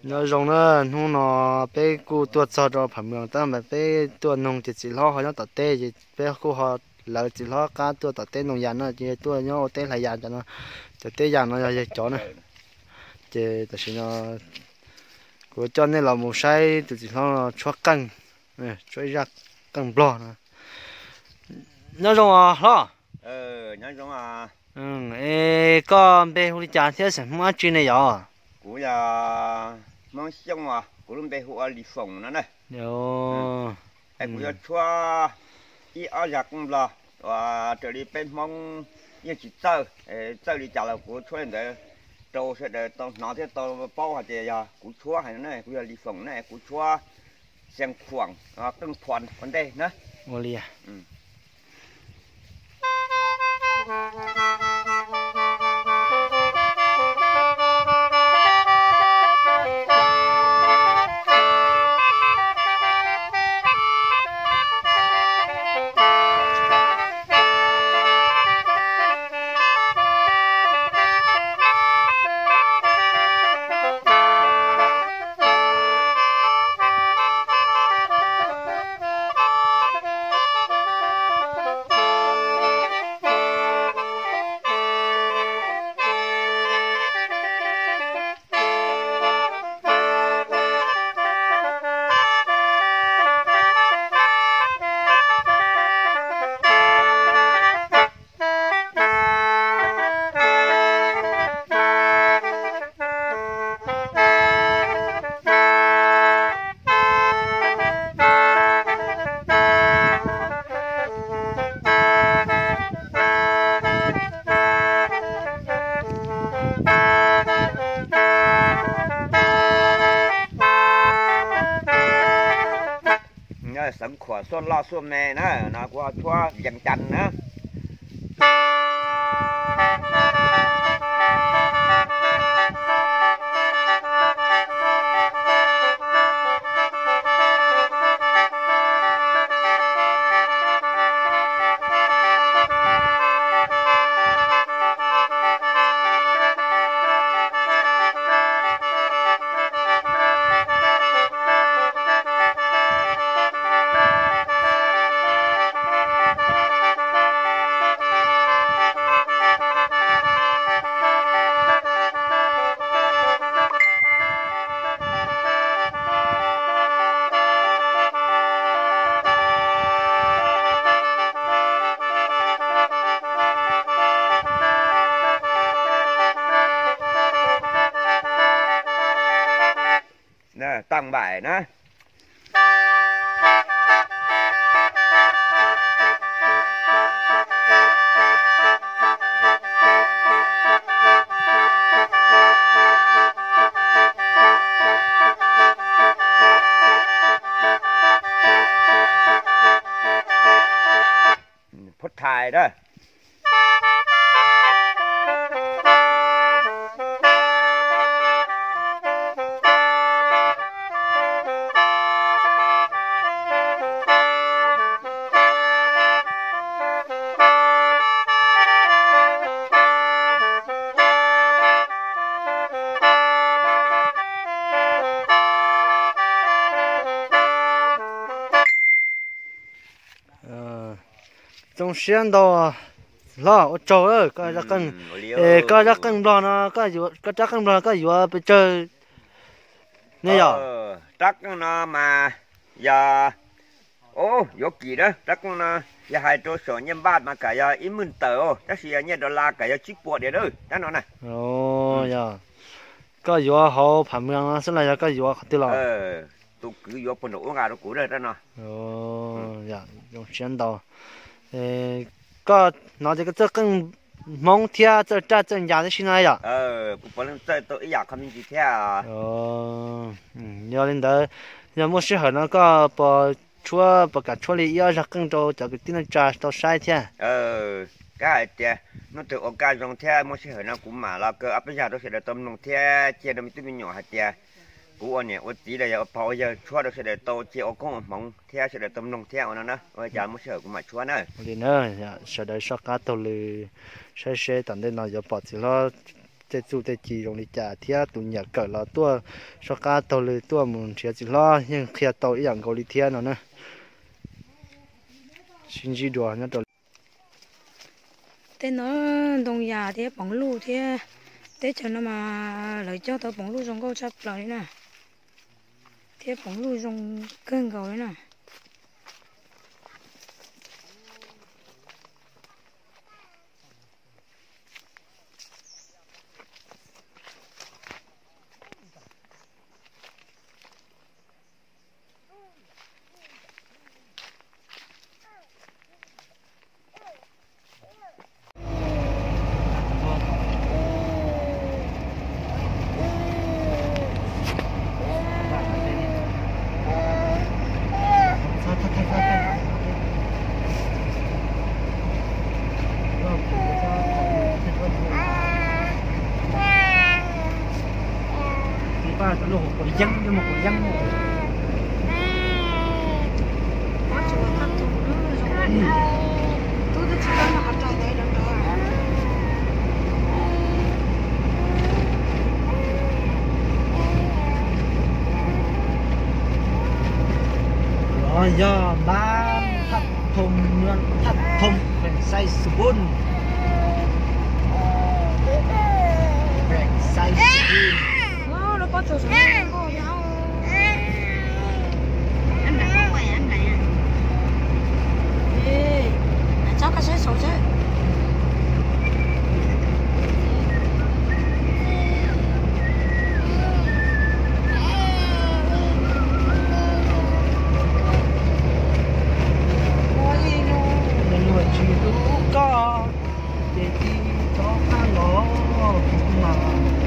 Nyob zoo na, hnub no peb kuj tuaj txog rau Pham Mees tab mas peb tuaj noog ces txiv hlob ho nyob tom teb ces peb kuj ho lawv txiv hlob qab tuaj tom teb noog yas no ces tuaj nyob ua teb hlais yas cov no, cov teb yas no yog yawg cov na. Ces tam sim no kuv coj nej los mus saib tus txiv hlob no tshuab qeej, tshuab ib zaj qeej nplog no. Nyob zoo os hlob. Es koj npe hu li cas thiab xeem Hmoob dab tsi ne yom? Kuv yog Hmoob Xyooj os, kuv lub npe hu ua Lis Foom no na. Es kuv yuav tshuab ib ob zaj qeej nplog uas raws li peb Hmoob yeej tsis txawj, txawj li cas los kuv tshuab li ntawd rau sawv daws tau hnov thiab tau paub hais tias yog kuv tshuab hais no na, kuv yog Lis Foom na, kuv tshuab Xeev Khuam, qeej phuam ua ntej na. Ua li Xeev Khuam xuaj loj xuaj me na, no kuv ho tshuab Vias Cas na. Tam npaim na. Phub thais na. Zoo siab ntau, hlob ua tsaug koj zaj qeej, koj zaj qeej nplog no, koj rab qeej nplog no koj yuav pes tsawg ne yom? Rab qeej no mas yog, yuav kim na, rab qeej no yog hais rau saum nyiaj npaj mas kam yog ib mwj tawm, tab sis yog nyiaj dollar kam yog tsib puas diam rab no na. Yog koj yuav hauv Pham Mees no xwb los yog koj yuav qhov twg los? Tus kwv yuav puag nram ub nqa rau kuv rab no. Zoo siab ntau. Koj hnov tias koj txawj qeej Hmoob thiab txawj raj txawj ncas tib si no yom? Kuv puav leej txawj tau ib yam qho me ntsis thiab. Yog li ntawd, yog muaj sij hawm no koj puas tshuab, puas kam tshuab li ib ob zaj qeej rau cov kwv tij neej tsa tau saib thiab? Kab hais tias hnub twg ua kaj zoo thiab muaj sij hawm no kuv mam los kaw ob peb zaj rau sawv daws tau mloog thiab cia rau me tub me nyuam hais tias kuv ua niam ua txiv los yog ua pog ua yawg tshuab rau sawv daws tau cia ua koob ua hmoov thiab sawv daws tau mloog thiab ua no na. Ua cas muaj sij hawm kuv mam tshuab na. Li na, sawv daws soj qab taug lw saib seb tom ntej no yuav pom txiv hlob tej txuj tej ci zoo li cas thiab tus nyiam kawm los tuaj soj qab taug lw tuaj mus nrhiav txiv hlob yeej qhia tau ib yam nkaus li thiab no na. Sib ntsib dua nyob rau tej no ntoo yas thiab poom luj thiab. Teb chaws no mas lawv cog tau poom luj zoo nkauj tshaj plaws li na, thiab poom luj zoo kawg nkaus li na. Yog npab Thaj Thoo, Thaj Thoo, Pheej Xais Xu Bun. Pheej Xais Xu Bun. Luag tsis hlub koj ces tsis txhob qab los kuv mas,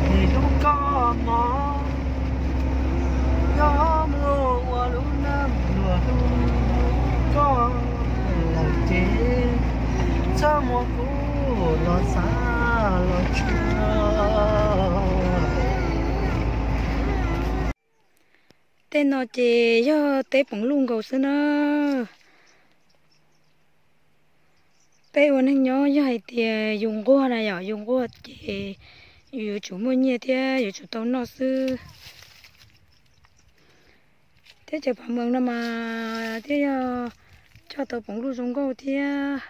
tsis hlub koj mog. Yog muaj ua lub neej luag hlub koj lawm ces txhob muab kuv los xav los tsis. Tej no ces yog teb poom luj nkaus xwb na. Peb ua neej nyob yog hais tias yus nquag na yom, yus nquag ces yus yuav tsum muaj nyiaj thiab yuav tsum tau noj xwb. Teb chaws Pham Mees no mas thiaj yog cog tau poom luj zoo nkauj thiab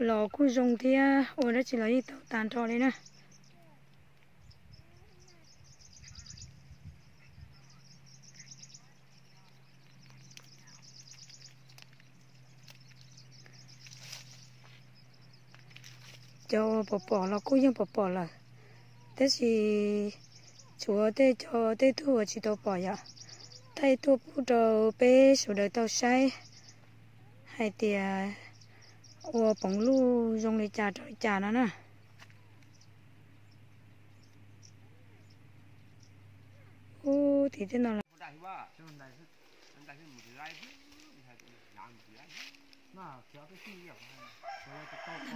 los kuj zoo thiab ua dab tsi los yeej tau tag nrho li na. Cov uas pom pom los kuj yeej pom pom lawm, tab sis tshuav tej cov tej tug uas tsis tau pom yom, thaij tuaj pub rau peb sawv daws tau saib hais tias ua poom luj zoo li cas rau li cas no na. Ub, tim tej no lawm.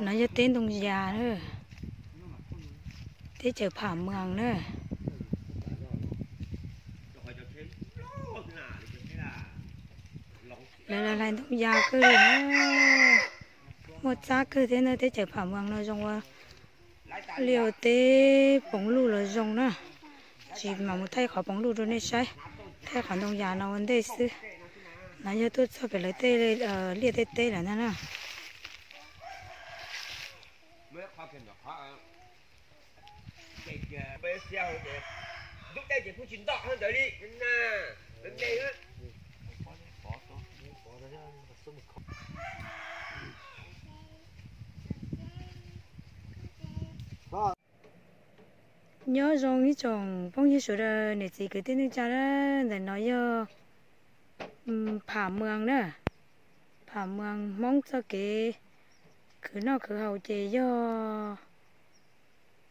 No yog teb ntoo yas na, teb chaws Pham Mees na. Lawv hlais ntoo yas kawg li na, muaj txab kawg thiab na. Teb chaws Pham Mees no zoo ua liaj teb poom luj los zoo na. Tsis mam mus thaij qhov poom luj rau nej saib, thaij qhov ntoo yas no ua ntej xwb. No yog tuaj txog pem lawv tej liaj tej teb lawm ntag na. Nyob zoo ib tsoom phooj ywg sawv daws, niam txiv kwv tij neej tsa, ntawm no yog Pham Mees na. Pham Mees Hmoob txoj kev khwv noj khwv haus ces yog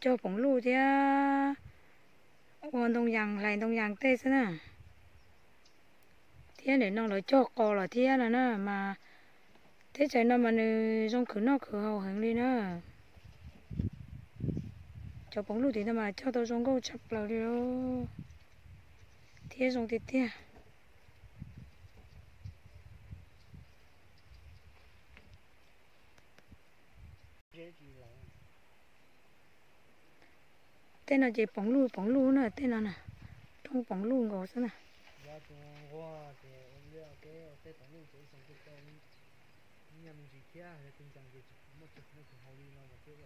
cog poom luj thiab ua ntoo yas, hlais ntoo yas tej xwb na. Thiab nim no lawv cog qos los thiab no na, mas teb chaws no mas nws zoo khwv noj khwv haus heev li na. Cov poom luj tim no mas cog tau zoo nkauj tshaj plaws li thiab zoo tiag tiag. Tej no ces poov luj poov luj na, tej no na, roob poov luj nkaus xwb na. Nquag ces ua liaj ua teb ua teb tom nuj ces ib xyoo tuaj tau nyiaj me ntsis thiab, yog tus ncees ces tsis muaj chaw noj chaw haus li no mas thiaj